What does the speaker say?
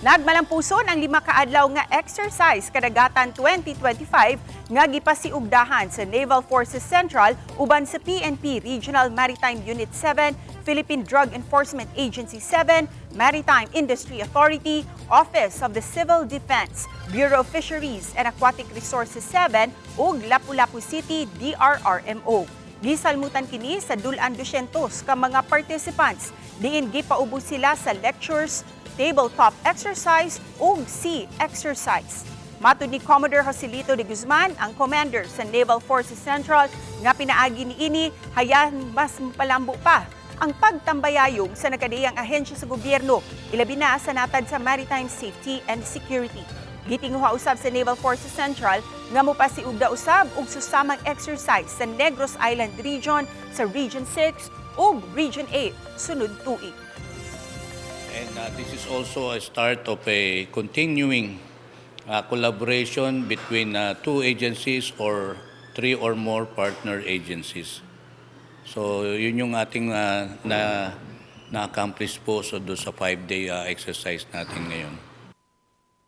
Nagmalampuson ang 5 ka adlaw nga Exercise Kadagatan 2025 nga gipasiugdahan sa Naval Forces Central uban sa PNP Regional Maritime Unit 7, Philippine Drug Enforcement Agency 7, Maritime Industry Authority, Office of the Civil Defense, Bureau of Fisheries and Aquatic Resources 7 ug Lapu-Lapu City DRRMO. Gisalmutan kini sa dul-an 200 ka mga participants. Diin gipaubos sila sa lectures, tabletop exercise ug sea exercise. Matud ni Commodore Joselito de Guzman, ang commander sa Naval Forces Central, nga pinaagi niini hayan mas palambo pa ang pagtambayayong sa nagkadiyang ahensya sa gobyerno, ilabi na sa natad sa maritime safety and security. Gitinguha usab sa Naval Forces Central nga mopasiugda usab og susamang exercise sa Negros Island Region sa Region 6 ug Region 8 sunod tuig. And this is also a start of a continuing collaboration between two agencies or three or more partner agencies. So yun yung ating na na-accomplish po so doon sa 5-day exercise natin ngayon.